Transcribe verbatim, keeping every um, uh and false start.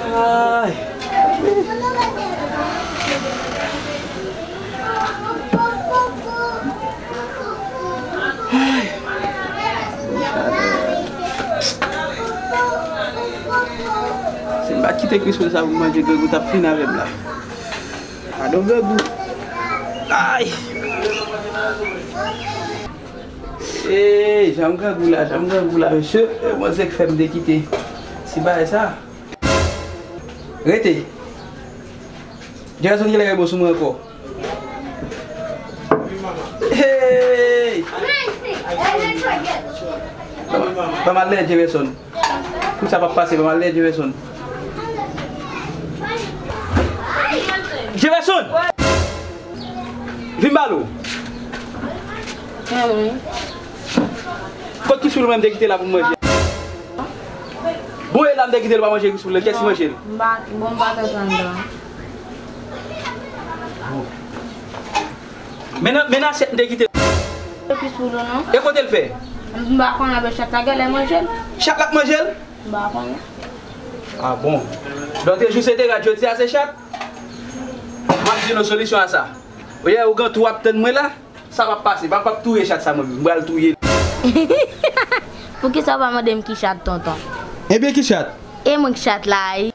Ay. Ay. Si m pa kite Chris Paul sa pou m manje, grangou t ap fin avè m la. Pardon, grangou. Ay! Ey, jan m grangou la, jan m grangou la, mesye. Manzè k fè m te kite ti bagay sa. Rete. Jefferson genlè gen bon sou mwen ankò. Hey! Ban m al dèyè Jefferson. Kou sa p ap pase, ban m al dèyè Jefferson. Jefferson! Vin m pale w. Kot Chris Paul mwen m te kite la pou m manje? Bon, e la m te kite l pa manje Chris Paul, kiyès ki manje l? M pa, bon, m pa t antann dan. Men nan, men nan asyèt m te kite l. Chris Paul non. E kote l fè? M pa konnen, men chat la genlè manje l. Chat la k manje l? M pa konnen. Ah bon. Lòt jou se te rat, jodi a se chat? M ap di nou solisyon a sa. Ou ye, ougan tou ap tann mwen la. Sa p ap pase, m ap, ap touye chat sa mwen menm, m pral touye l. Poukisa w pa mande m ki chat, tonton? Ebyen ki chat? E mwen k chat la, wi.